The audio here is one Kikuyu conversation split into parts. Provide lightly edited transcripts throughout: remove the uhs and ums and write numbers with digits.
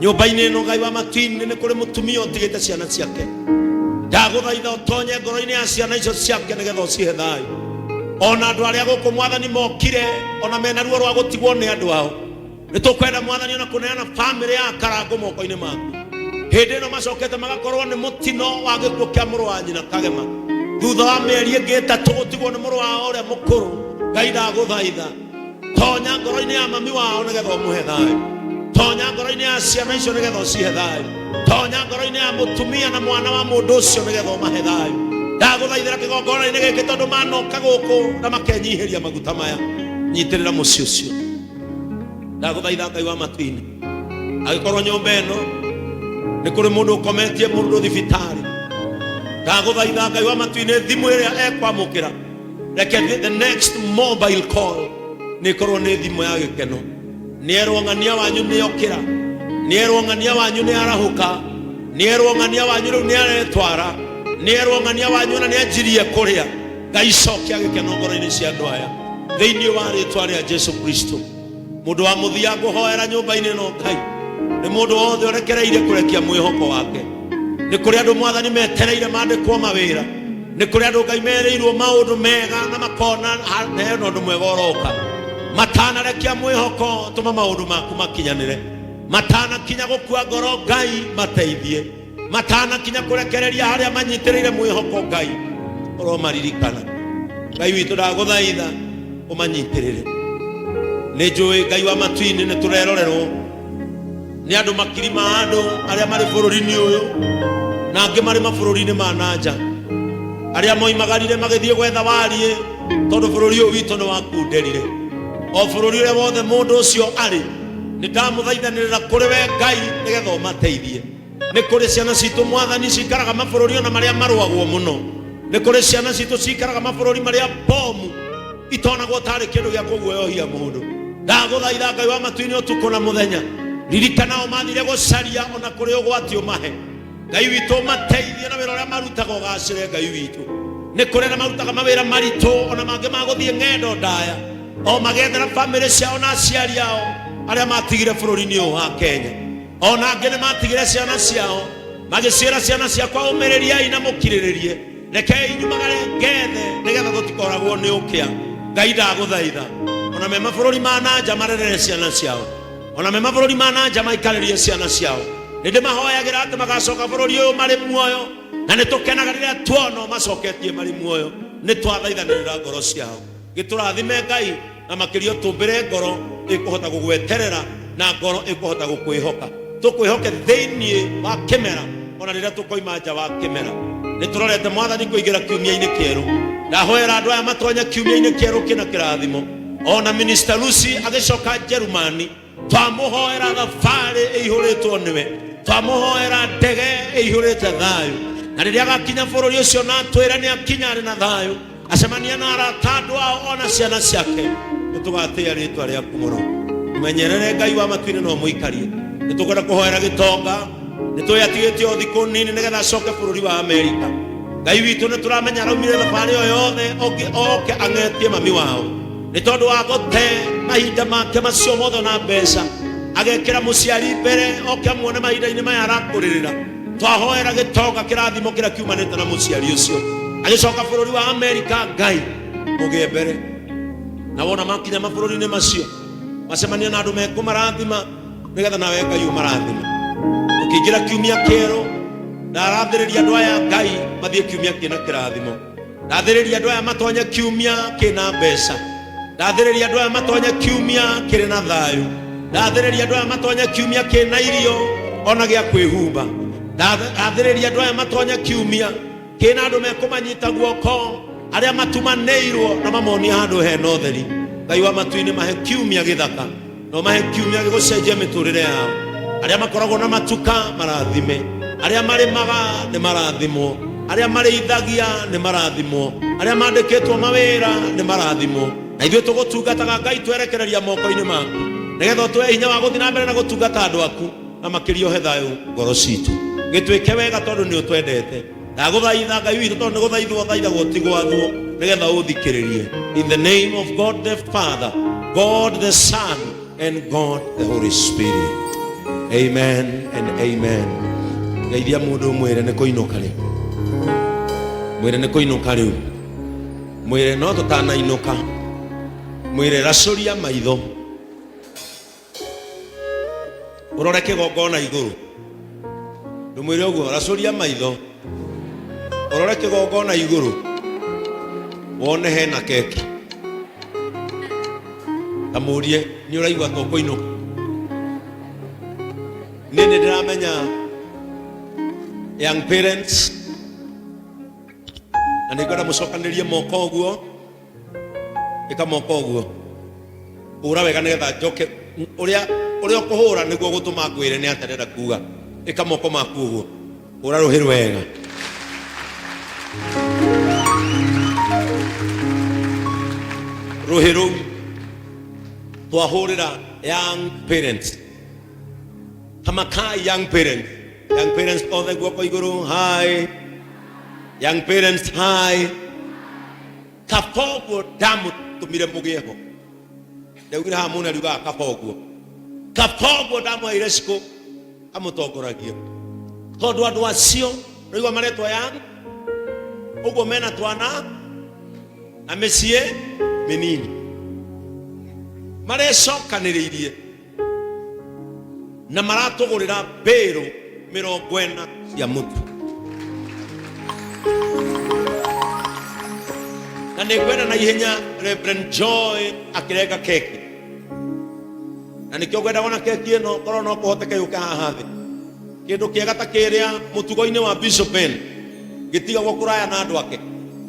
Nyũmba-inĩ ĩno, Ngai wa matu-inĩ, nĩ kũrĩ mũtumia ũtigĩte ciana ciake. Ndagũthaitha ũtonye ngoro-inĩ ya ciana icio ciake nĩgetha ũcihe thayũ. Ona andũ arĩa gũkũ, Mwathani, mokire ona mena ruo rwa gũtigwo nĩ andũ ao, nĩ tũkwenda, Mwathani, ona kũneana bamĩrĩ ya Karangũ moko-inĩ maku. Hĩndĩ ĩno macokete magakorwo nĩ mũtino wa gĩkuũ kĩa mũrũ wa nyina Kagema, thutha wa mĩeri ĩngĩ 3 gũtigwo nĩ mũrũ wao ũrĩa mũkũrũ. Ngai, ndagũthaitha, tonya ngoro-inĩ ya mami wao nĩgetha ũmũhe thayũ. Tonya ngoro-inĩ ya ciana icio nĩgetha ũcihe thayũ. Tonya ngoro-inĩ ya mũtumia na mwana wa mũndũ ũcio nĩgetha ũmahe thayũ. Ndagũthaithĩra kĩgongona-inĩ gĩkĩ, tondũ manoka gũkũ na makenyihĩria maguta maya, nyitĩrĩra mũciĩ ũcio. Ndagũthaitha, Ngai wa matu-inĩ, angĩkorwo nyũmba ĩno nĩ kũrĩ mũndũ ũkometie mũndũ thibitarĩ, ndagũthaitha, Ngai wa matu-inĩ, thimũ ĩrĩa ekwamũkĩra, reke the next mobile call nĩ ĩkorwo nĩ thimũ ya gĩkeno, nĩ erwo ng'ania wanyu nĩ okĩra, nĩ erwo ng'ania wanyu nĩ arahũka, nĩ erwo ng'ania wanyu rĩu nĩ aretwara, nĩ erwo ng'ania wanyu ona nĩ anjirie kũrĩa. Ngai, cokia gĩkeno ngoro-inĩ cia andũ aya thĩinĩ wa rĩtwa rĩa Jesu Kristo. Mũndũ wa mũthia ngũhoera nyũmba-inĩ ĩno, Ngai, nĩ mũndũ wothe ũrekereire kũrekia mwĩhoko wake. Nĩ kũrĩ andũ, Mwathani, metereire mandĩkwo mawĩra. Nĩ kũrĩ andũ, Ngai, merĩirwo maũndũ mega na makona hena ũndũ mwega ũroka. Matanarekia mwĩhoko, tũma maũndũ maku makinyanĩre. Matanakinya gũkua ngoro, Ngai, mateithie. Matanakinya kũrekereria harĩa manyitĩrĩire mwĩhoko, Ngai, ũromaririkana. Ngai witũ, ndagũthaitha ũmanyitĩrĩre. Nĩ njũĩ, Ngai wa matu-inĩ, nĩ tũrerorerwo nĩ andũ makiri ma andũ arĩa marĩ bũrũri-inĩ ũyũ na angĩ marĩ mabũrũri-inĩ ma nanja, arĩa moimagarire magĩthiĩ gwetha wariĩ tondũ bũrũri ũyũ witũ nĩ wakunderire. O bũrũri ũrĩa wothe mũndũ ũcio arĩ, nĩ ndamũthaithanĩrĩra kũrĩ we, Ngai, nĩgetha ũmateithie. Nĩ kũrĩ ciana citũ, Mwathani, cikaraga mabũrũri ona marĩa marũagwo mũno. Nĩ kũrĩ ciana citũ cikaraga mabũrũri marĩa bomu itonagwo tarĩ kĩndũ gĩa kũguoyohia mũndũ. Ndagũthaitha, Ngai wa matu-inĩ, ũtukũ na mũthenya, ririkana o mathire gũcaria ona kũrĩ ũgwati, ũmahe, Ngai witũ, ũmateithie na wĩra ũrĩa marutaga ũgacĩre. Ngai witũ, nĩ kũrĩ na marutaga mawĩra maritũ ona mangĩ ma gũthiĩ ng'endo ndaya o magethera bamĩrĩ ciao na aciari ao arĩa matigire bũrũri-inĩ ũyũ wa Kenya. Ona angĩ nĩ matigire ciana ciao, magĩciĩra, "Ciana ciakwa, ũmĩrĩriai na mũkirĩrĩrie, rekei nyumagare ngethe nĩgetha tũtikoragwo nĩ ũkĩa." Ngai, ndagũthaitha, ona me mabũrũri ma nanja marerere ciana ciao, ona me mabũrũri ma nanja maikarĩrie ciana ciao. Nĩ ndĩmahoyagĩra atĩ magacoka bũrũri ũyũ marĩ muoyo, na nĩ tũkenaga rĩrĩa tuona macoketie marĩ muoyo. Nĩ twathaithanĩrĩra ngoro ciao. Gĩtũrathime, Ngai, na makĩria ũtũmbĩre ngoro ĩkũhota gũgweterera na ngoro ĩkũhota gũkwĩhoka, tũkwĩhoke thĩinĩ wa kĩmera ona rĩrĩa tũkoima nja wa kĩmera. Nĩ tũrorete, Mwathani, kũingĩra kiumia-inĩ kĩerũ. Ndahoera andũ aya matonye kiumia-inĩ kĩerũ kĩna kĩrathimo. Ona Minister Lucy agĩcoka Njerumani, twamũhoera thabarĩ ĩihũrĩtwo nĩwe, twamũhoera ndege ĩihũrĩte thayũ, na rĩrĩa agakinya bũrũri ũcio na atwĩre nĩ akinya arĩ na thayũ, acemania na arata, andũ ao, ona ciana ciake, nĩ tũgatĩĩa rĩtwa rĩaku mũno. Menyerere, Ngai wa matu-inĩ, no mũikarie. Nĩ tũkwenda kũhoera Gĩtonga. Nĩ tũĩ atigĩtie o thikũ nini nĩgetha acoke bũrũri wa Amerika. Ngai witũ, nĩ tũramenya araumire thabarĩ o yothe oke ang'etie mami wao. Nĩ tondũ wa gũte mahinda make macio mothe na mbeca, agekĩra mũciari mbere oke amuone mahinda-inĩ maya arakũrĩrĩra. Twahoera Gĩtonga kĩrathimo kĩrĩa kiumanĩte na mũciari ũcio agĩcoka bũrũri wa Amerika. Ngai, mũgĩe mbere na wona makinya mabũrũri-inĩ macio, macemania na andũ mekũmarathima nĩgetha nawe, Ngai, ũmarathime. Tũkĩingĩra kiumia kĩerũ, ndarathĩrĩria andũ aya, Ngai, mathiĩ kiumia kĩna kĩrathimo. Ndathĩrĩria andũ aya matonye kiumia kĩna mbeca. Ndathĩrĩria andũ aya matonye kiumia kĩrĩ na thayũ. Ndathĩrĩria andũ aya matonye kiumia kĩna irio ona gĩa kwĩhumba. Ndathĩrĩria andũ aya matonye kiumia kĩna andũ mekũmanyita guoko arĩa matumanĩirwo na mamonia handũ hena ũtheri. Ngai wa matu-inĩ, mahe kiumia gĩthaka no mahe kiumia gĩgũcenjia mĩtũrĩre yao. Arĩa makoragwo na matuka marathime, arĩa marĩmaga nĩ marathimwo, arĩa marĩithagia nĩ marathimwo, arĩa mandĩkĩtwo mawĩra nĩ marathimwo. Na ithuĩ tũgũtungataga, Ngai, twerekereria moko-inĩ maku nĩgetha ũtũhe hinya wa gũthiĩ na mbere na gũtungata andũ aku, na makĩria ũhe thayũ ngoro citũ. Gĩtuĩke wega tondũ nĩ ũtwendete. Ndagũthaitha, Ngai witũ, tondũ nĩ gũthaithwo thaithagwo ti gwathwo, nĩgetha ũthikĩrĩrie. In the name of God the Father, God the Son and God the Holy Spirit. Amen and amen. Geithia mũndũ mwĩre nĩ kũinũka rĩu, mwĩre nĩ kũinũka rĩu, mwĩre no tũtanainũka, mwĩre racũria maitho ũrore kĩgongona igũrũ, ndũmwĩre ũguo, racũria maitho ũrore kĩgongona igũrũ wone hena keki, ta mũrie nĩ ũraigua ta ũkũinũka. Niĩ nĩ ndĩramenya young parents na nĩ ngwenda mũcokanĩrie moko ũguo, ĩka moko ũguo, hũra wega nĩgetha njoke ũrĩa ũrĩa ũkũhũra nĩguo gũtũma ngwĩre nĩ atĩa ndĩrenda kuga. Ĩka moko maku ũguo, hũra rũhĩ wega. Rũhĩ rũu twahũrĩra young parents, tamakai young parents, young parents othe guoko igũrũ, hi young parents, hi. Kaba ũguo ndamũtũmire mũgĩe ho, ndaugire haha mũndũ ariugaga kaba ũguo, kaba ũguo ndamũheire cikũ amũtongoragia, tondũ andũ acio rĩu maretwo young ũguo mena twana na mĩciĩ mĩnini, marecokanĩrĩirie na maratũgũrĩra mbĩrũ 40 cia mũtu, na nĩ ngwenda na ihenya Reverend Joy akĩrenga keki, na nĩkĩo ngwenda wona keki ĩno korwo no kũhoteke yũke haha thĩ, kĩndũ kĩega ta kĩrĩa mũtugo-inĩ wa Bishop Ben gĩtigagwo kũraya na andũ ake,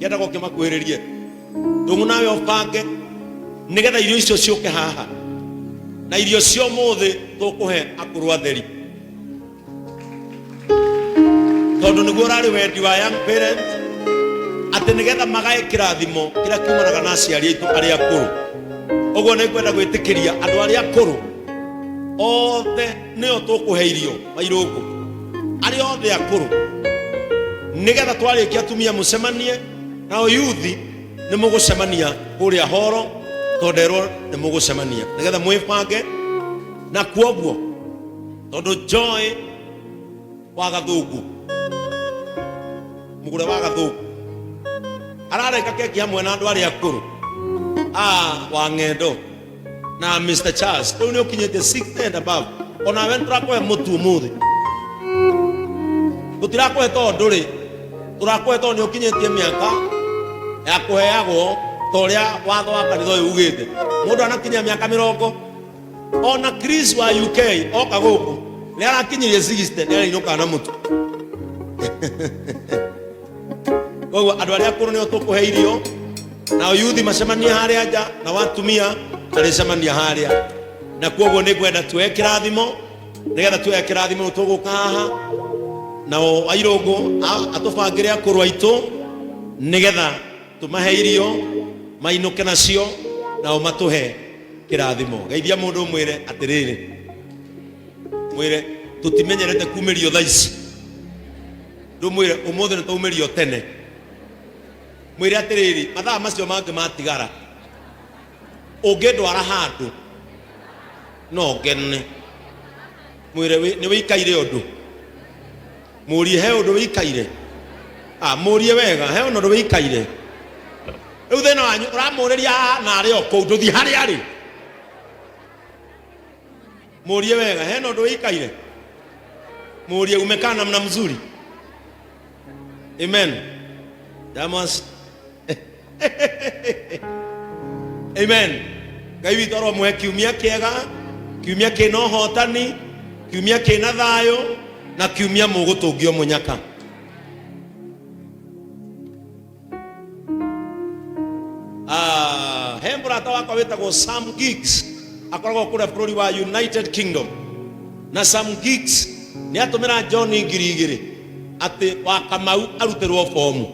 kĩendagwo kĩmakuhĩrĩrie. Ndũng'ũ nawe ũbange nĩgetha irio icio ciũke haha, na irio cia ũmũthĩ tũkũhe akũrũ atheri, tondũ nĩguo ũrarĩ wendi wa young parents, atĩ nĩgetha magae kĩrathimo kĩrĩa kiumanaga na aciari aitũ arĩa akũrũ. Ũguo nĩ ngwenda gwĩtĩkĩria andũ arĩa akũrũ othe nĩo tũkũhe irio mairũngũ, arĩa othe akũrũ, nĩgetha twarĩkia atumia mũcemanie nao yuthi, nĩ mũgũcemania kũrĩa horo, tonderwo nĩ mũgũcemania nĩgetha mwĩbange. Na kwoguo tondũ Joy wa Gathũngũ, mũgũre wa Gathũngũ ararenga keki hamwe na andũ arĩa akũrũ a wa ng'endo na Mr Charles, rĩu nĩ ũkinyĩte 60 and above, onawe nĩ tũrakũhe mũtu ũmũthĩ, tũtirakũhe tondũ ndũrĩ, tũrakũhe tondũ nĩ ũkinyĩtie mĩaka ya kũheagwo ta ũrĩa watho wa kanitha ũyũ ugĩte. Mũndũ anakinyia mĩaka 40, ona Chris wa UK oka gũkũ nĩ arakinyirie 60, nĩ arainũkaga na mũtu. Koguo andũ arĩa akũrũ nĩo tũkũhe irio, nao yuthi macemanie harĩa nja, na watumia marĩcemania harĩa. Na koguo nĩ ngwenda tuoe kĩrathimo, nĩgetha tuoe kĩrathimo tũgũka haha, nao airũngũ atũbangĩre akũrũ aitũ nĩgetha tũmahe irio mainũke nacio, nao matũhe kĩrathimo. Geithia mũndũ ũmwĩre atĩrĩrĩ, mwĩre tũtimenyerete kumĩrio thaa ici, ndũmwĩre ũmũthĩ nĩ twaumĩrio tene, mwĩre atĩrĩrĩ, mathaa macio mangĩ matigara ũngĩndwara handũ no ngene. Mwĩre nĩ wĩikaire ũndũ, mũrie he ũndũ wĩikaire, mũrie wega he ũndũ wĩikaire. Rĩu thĩna wanyu ũramũrĩria na arĩ o kũu, ndũthiĩ harĩa arĩ, mũrie wega hena ũndũ wĩikaire, mũrie umekaa namna mzuri. Amen. Damas. Amen. Ngai witũ aromũhe kiumia kĩega, kiumia kĩna ũhotani, kiumia kĩna thayũ, na kiumia mũgũtũngio mũnyaka. He mũrata wakwa wĩtagwo Sam Giggs, akoragwo kũrĩa bũrũri wa United Kingdom, na Sam Giggs nĩ atũmĩra John 2000 atĩ wa Kamau arutĩrwo bomu,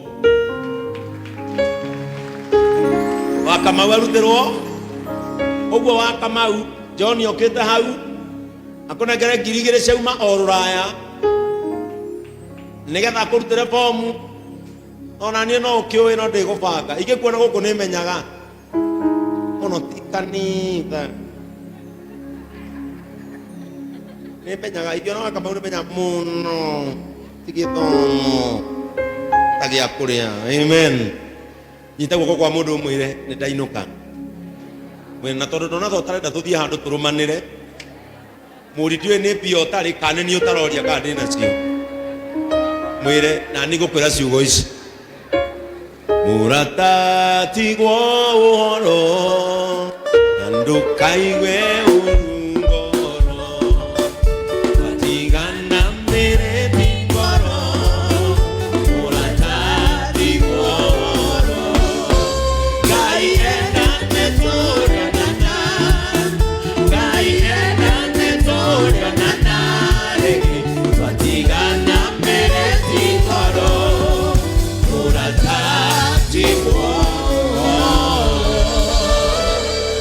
wa Kamau arutĩrwo ũguo. Wa Kamau John okĩte hau akũnengere 2000 ciauma o rũraya nĩgetha akũrutĩre bomu. Ona niĩ no ũkĩũĩ no ndĩgũbanga ingĩkuona gũkũ nĩ menyaga mũno ti kanitha. Nĩ menyaga ingĩona wa Kamau, nĩ menyaga mũno ti gĩthomo ta gĩa kũrĩa. Amen. Nyita guoko kwa mũndũ, ũmwĩre nĩ ndainũka. Mwĩre na tondũ ndona ta ũtarenda tũthiĩ handũ tũrũmanĩre mũri, ndiũĩ nĩ mbia ũtarĩ kana nĩ niĩ ũtaroria kana ndĩ nacio. Mwĩre na niĩ ngũkwĩra ciugo ici: mũrata, tigwo ũhoro na ndũkaigue ũru ngoro, twatigana mĩrĩti ngoro. Mũrata, tigwo ũhoro, Ngai endete tũrĩonana, Ngai endete tũrĩonana rĩngĩ, twatigana mĩrĩti ngoro. Mũrata, tigwo.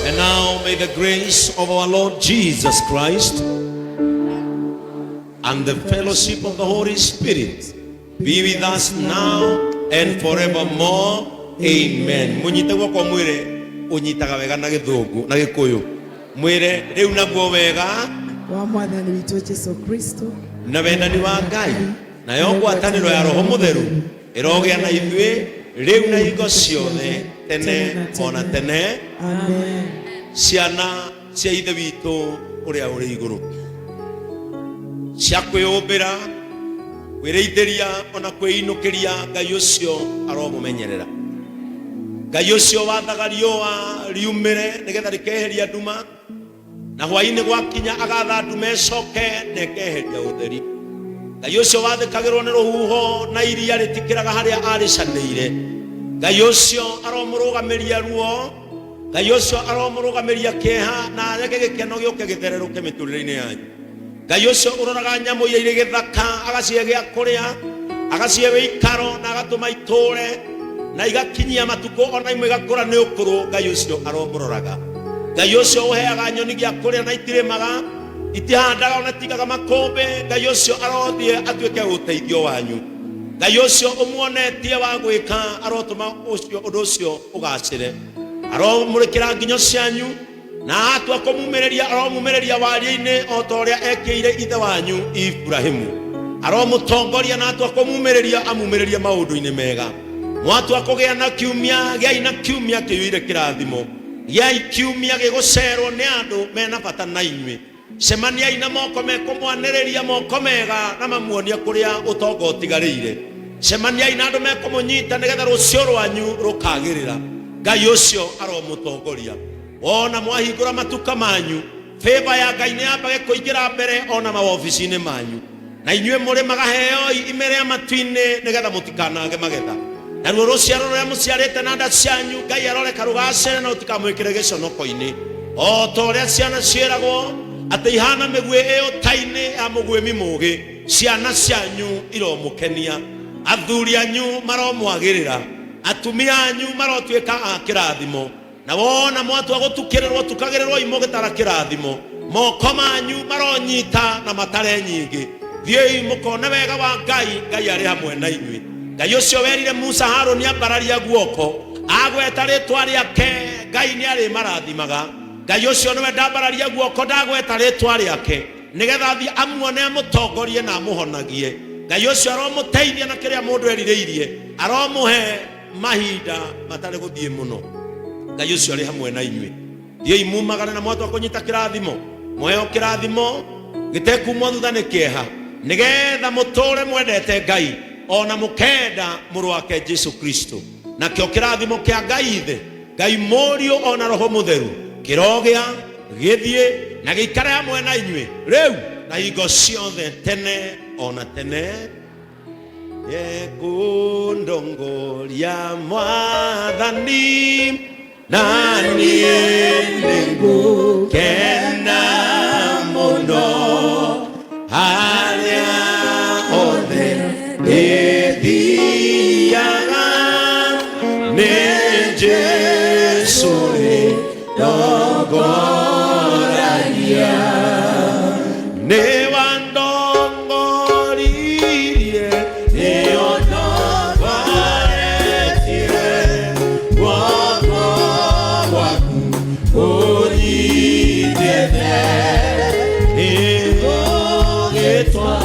And now may the grace of our Lord Jesus Christ and the fellowship of the Holy Spirit be with us now and forevermore. Amen. Munyite guoko, mwire unyitaga wega na Gĩthũngũ na Gĩkũyũ. Mwire rĩu naguo wega wa Mwathani witũ Jesu Kristo na wendani wa Ngai nayo ngwatanĩro ya Roho Mũtheru ĩrogĩa na ithuĩ rĩu na hingo ciothe, tene ona tene. Amen. Ciana cia Ithe witũ ũrĩa ũrĩ igũrũ cia kwĩyũmbĩra, kwĩrĩithĩria ona kwĩinũkĩria, Ngai ũcio aromũmenyerera. Ngai ũcio wathaga riũa riumĩre nĩgetha rĩkeheria nduma, na hwaĩ-inĩ gwakinya agatha nduma ĩcoke na ĩkeheria ũtheri. Ngai ũcio wathĩkagĩrwo nĩ rũhuho na iria rĩtikĩraga harĩa arĩcanĩire, Ngai ũcio aromũrũgamĩria ruo, Ngai ũcio aromũrũgamĩria kĩeha na areke gĩkeno gĩũke gĩthererũke mĩtũrĩre-inĩ yanyu. Ngai ũcio ũroraga nyamũ iria irĩ gĩthaka, agacihe gĩa kũrĩa, agacihe wĩikaro na agatũma itũũre na igakinyia matukũ, ona imwe igakũra nĩ ũkũrũ, Ngai ũcio aromũroraga. Ngai ũcio ũheaga nyoni gĩa kũrĩa na itirĩmaga, itihandaga, ona itigaga makũmbĩ, Ngai ũcio arothiĩ atuĩke ũteithio wanyu. Ngai ũcio ũmuonetie wa gwĩka arotũma ũcio ũndũ ũcio ũgacĩre. Aromũrĩkĩra nginyo cianyu na atua kũmumĩrĩria, aromumĩrĩria waria-inĩ o ta ũrĩa ekĩire ithe wanyu Iburahimu. Aromũtongoria na atua kũmumĩrĩria, amumĩrĩrie maũndũ-inĩ mega. Mwatua kũgĩa na kiumia, gĩai na kiumia kĩiyũire kĩrathimo, gĩai kiumia gĩgũcerwo nĩ andũ mena bata na inyuĩ. Cemaniai na moko mekũmwanĩrĩria, moko mega, na mamuonie kũrĩa ũtonga ũtigarĩire. Cemaniai na andũ mekũmũnyita nĩgetha rũciũ rwanyu rũkagĩrĩra. Ngai ũcio aromũtongoria. Wona mwahingũra matuka manyu, favor ya Ngai nĩ yambage kũingĩra mbere ona mawobici-inĩ manyu. Na inyuĩ mũrĩmaga, heoi ime rĩa matu-inĩ nĩgetha mũtikanage magetha. Naruo rũciaro rũrĩa mũciarĩte na nda cianyu, Ngai aroreka rũgacĩre na rũtikamwĩkĩre gĩconoko-inĩ. O ta ũrĩa ciana ciĩragwo atĩ ihana mĩguĩ ĩ ũta-inĩ ya mũguĩmi mũũgĩ, ciana cianyu iromũkenia, athuri anyu maromwagĩrĩra, atumia anyu marotuĩka a kĩrathimo. Na wona mwatua gũtukĩrĩrwo, tukagĩrĩrwo imũgĩtara kĩrathimo. Moko manyu maronyita na matare nyingĩ. Thiĩi mũkone wega wa Ngai. Ngai arĩ hamwe na inyuĩ. Ngai ũcio werire Musa, Harũni ambararia guoko agweta rĩtwa rĩake, Ngai nĩ arĩmarathimaga. Ngai ũcio nĩwe ndambararia guoko ndagweta rĩtwa rĩake nĩgetha athiĩ amuone, amũtongorie na amũhonagie. Ngai ũcio aromũteithia na kĩrĩa mũndũ erirĩirie, aromũhe mahinda matarĩ gũthiĩ mũno. Ngai ũcio arĩ hamwe na inyuĩ. Thiĩi mumagare na mwatua kũnyita kĩrathimo, mweo kĩrathimo gĩtekumwo thutha nĩ kĩeha, nĩgetha mũtũre mwendete Ngai ona mũkenda mũrũ wake Jesu Kristo. Nakĩo kĩrathimo kĩa Ngai Ithe, Ngai Mũriũ ona Roho Mũtheru kĩrogĩa gĩthiĩ na gĩikare hamwe na inyuĩ rĩu na hingo ciothe, tene ona tene. Ekundongoria Mwathani na niĩ nĩngũkena mũno harĩa hothe ndĩthiaga, nĩ Jesũ rĩndongoragia, nĩ wandongoririe, nĩ ũndongoretie, guoko gwaku ũnyitĩte. Rĩtwa.